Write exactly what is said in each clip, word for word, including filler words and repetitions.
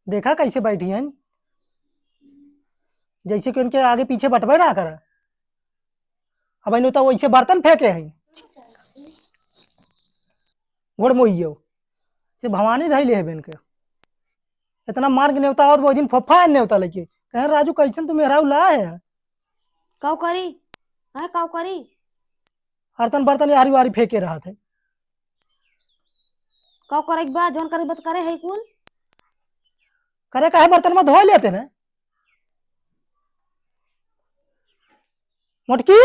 देखा कैसे बैठी हैं, जैसे कि उनके आगे पीछे बटबे ना करा। अब इन्हों तो वैसे बर्तन फेंके हैं, गोड़ मोइयो से भवानी धैले है बेन के। इतना मार के नेवता आवत, वो दिन फोफा है नेवता लेके कहे, "राजू, कैसन तू मेहराऊ ला है?" काउ करी? हैं, काउ करी? हरतन बर्तन यारी वारी फेंके रहत है। काउ करे के बा? जौन करे के बा त करे है कुल। करे काहे, बर्तन में धो लेते ना। मोटकी,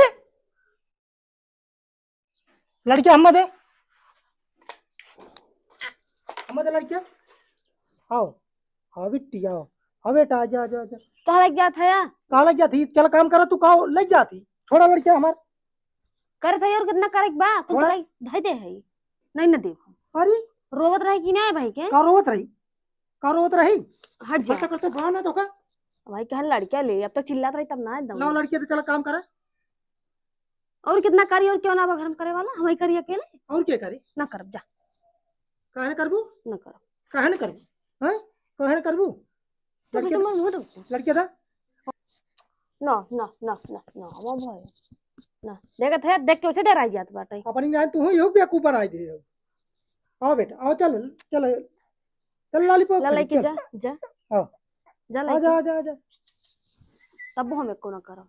लड़किया हम्मा दे, हम्मा दे लड़किया। आओ, आओ बिट्टी, आओ। आओ बेटा, आजा, आजा, आजा। कहाँ लग जात है या? कहाँ लग जात ही? चल काम करा, तू का लग जात ही? छोड़ा लड़किया हमार। करत है और कितना करे के बा? कुल थोड़ा तो भाई धई दे है। नहीं ना देव। अरे? रोवत रही कि नहीं भाई के? का रोवत रही? का रोवत रही? हट जा। बच्चा करते बा ना तो का? भाई कहन लड़किया ले, अब तक चिल्लात रही तब ना दम। लाओ लड़किया तो चला काम करा। और कितना करी, और क्यों ना बा घर में करे वाला? हम ही करी अकेले। और के करी? ना करब, जा। काहे न करबू? ना करब। काहे न करबू? हैं? काहे न करबू? तू लड़किया तो दा। मुंह दबा। लड़किया दा। ना, ना, ना, ना, ना, वो भाई। ना, देखत है, देख के उसे डराई जात बाटे। अपनी ना तू ही हो बेवकूफ बनाई दे। आओ बेटा, आओ, चल, चल, चल लॉलीपॉप ला खाई, लेके चल। जा, जा। आओ। जा आ लेके। जा, आ जा, आ जा। तब हम एको ना करब।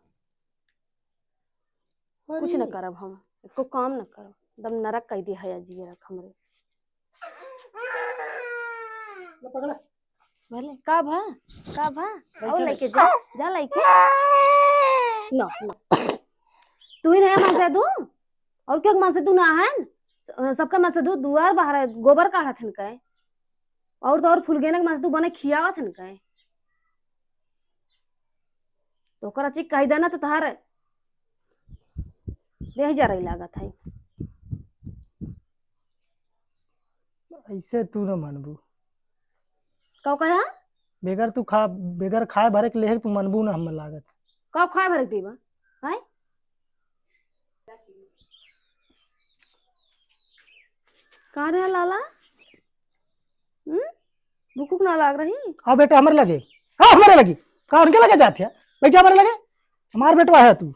कुछ ना अरे। करब हम, एको काम ना करब। एकदम नरक कई दे है जिए रख हमरे। ले पकड़ा। भले, का भा? का भा? बैठे आओ रहे। लेके जा, जा लेके। ना, ना। तू ही नहीं मन से तू? और क्यों मन से तू ना है? सबका मन से तू दुआर बाहर गोबर काढ़त हन कहे। और तो और फुलगेना के मन से तू बने खियावत हन कहे। तो ओकर अची कह देना तो तहार देह जरई लागत है। ऐसे तू न मनबू। का कहा? बेगर तू खा, बेगर खाए भरे के लेहे तू मनबू ना, हमें लागत। का खाए भरे के देबा? हैं? का रे लाला? हम्म? भूख उख ना लाग रही? हाँ बेटा, हमरे लगे। हाँ, हमरे लगे। का उनके लगे जात है? बैठा हमरे लगे। हमार बेटवा है तू।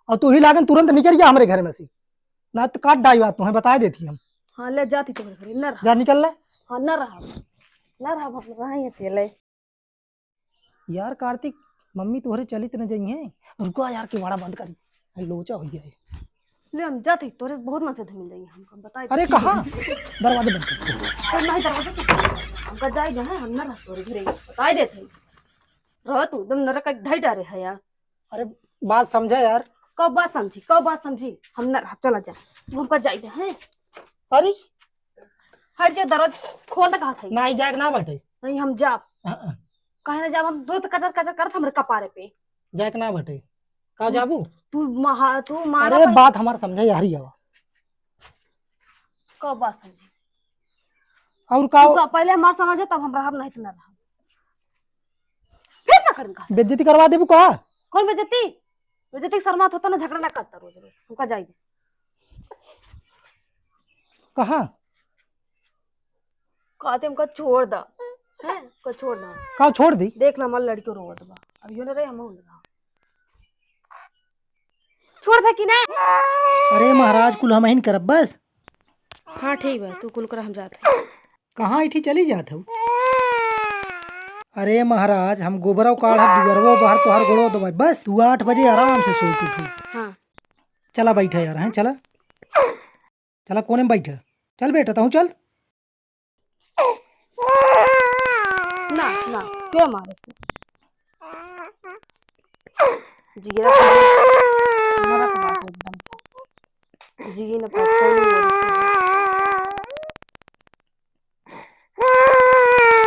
और तू ही लागन तुरंत निकल गया हमरे घर में से। ना तो काट डाई बात तुम्हें बता देती हम। हाँ, ले जाती तुम्हारे घरे, न रहा। जा निकल ले। हाँ, न रहा। न रहा, हम रहा ही अकेले। यार कार्तिक, मम्मी तोहरे चलित न जइहें। रुको यार, केवाड़ा बंद करी, लोचा हो गया है। ले हम जाते, तोरे से बहुत मन से धमिल जाइए हमका, बताए अरे तो। कहाँ? दरवाजा बंद कर। तो नहीं दरवाजा तो हमका जाए जो है, हम ना रह तोरे घरे, बताए देते हैं। रह तू, एकदम नरक का ढाई डारे है यार। अरे बात समझा यार। कब बात समझी, कब बात समझी? हम ना रह, चला जा। तू हमका जाए दे, हैं? अरे हट जा, दरवाजा खोल दे, कहा था। नहीं, जाए के ना बाटे। नहीं, हम जाब। हाँ, हाँ। काहे ना जाब? हम रोज कचर कचर करत हमरे कपारे पे। जाए के ना बाटे। का तू, जाबू? तू महा-, तू मारा अरे भाई। बात हमार समझे यार, ही आवा। कब बात समझे? और का? तू सब पहले हमार समझे, तब हम रहब, नहीं तो ना रहब। फिर पकड़ का। बेइज्जती करवा देबू का? कौन बेइज्जती? बेइज्जती के शर्मात होता ना, झगड़ा ना करता रोज रोज। हमका जाए दे। कहाँ? कहते हमका छोड़ दा। हैं? हमका छोड़ दा। का छोड़ दी? देख ला, हमार लड़कियों रोवत बा। अब यो ना रहे, हम हो ना रहा। छोड़ दे कि ना? अरे महाराज, कुल हम ही न करब बस। हाँ, ठीक बा, तू कुल कर, हम जात है। कहाँ इठी चली जात हऊ? अरे महाराज, हम गोबरव काढ़ब, दुअरवो बाहर तोहार गोड़ो दबाई। बस तू आठ बजे आराम से सो के उठू। हाँ। चला बैठा यार, हैं, चला। चला कोने में बैठा। चल बेटा, तहूँ चल। ना, ना, के मारे से? जिगरा नरक बात एकदम से। जिए न पास कौन मारे से।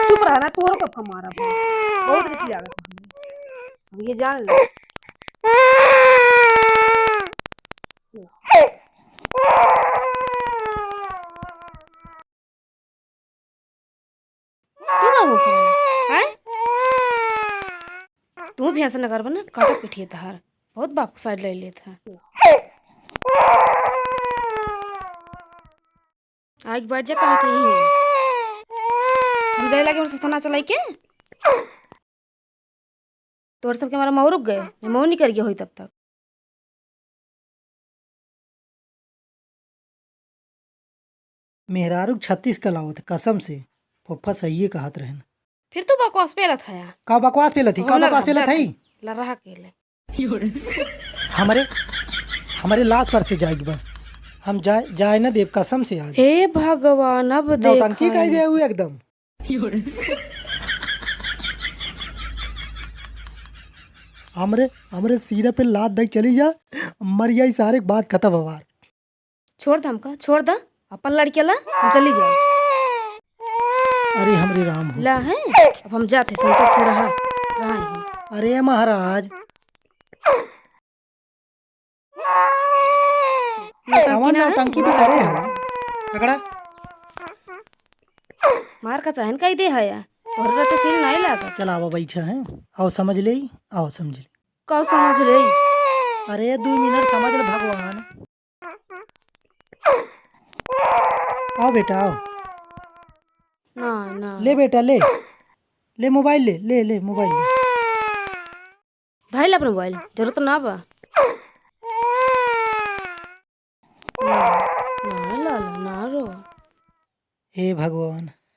चुप रहा ना, तोहरो कब का मारा भाई। बहुत रिसी लागत है हमें। अब ये जान ले। तू का भूख है? हैं? तू भी ऐसा नगर बना, काटा पीठिए तहार। बहुत बाप का साइड ले लेत है। आइग बैठ जा, कहा थे ही। हम जाए लगे, उनसे थाना चलाई के। तोर सबके मारा मऊ रुक गए, नहीं मऊ निकल गया होई तब तक। मेहरारू छत्तीस कलावत, कसम से, फुफ्फा सहिए कहत रहन। फिर तू बकवास पेलत हया। का बकवास पेलत ही? का बकवास पेलत हई? ला रहा के ले। हमरे, हमरे लाश पर से जाएगी बा। हम जाए, जाए न देब, कसम से आज। हे भगवान, अब देख नौटंकी कह दे हुए एकदम। हमरे, हमरे सीने पे लात दे चली जा, मर जाई सारे, बात खत्म हमार। छोड़ द हमका, छोड़ द, अपन लड़के ला, हम चली जाए। अरे हमरे राम हो। ला है, अब हम जाते संतोष से रहा, रहा है। अरे महाराज। नौटंकी कवन ना है? नौटंकी तो करे है। पकड़ा। मार का चाहन कई दे है या? तोहरे रहते सीन नहीं लागत। चल आवा बैठा है। आओ समझ ले, आओ समझ ले। का समझ ले? अरे दो मिनट समझ ले भगवान। आओ बेटा आओ। ना, ना। ले बेटा ले। ले मोबाइल ले, ले, ले मोबाइल ले। धइल अपन मोबाइल, जरूरत ना बा। ना, ना लाला, ना रो। हे भगवान,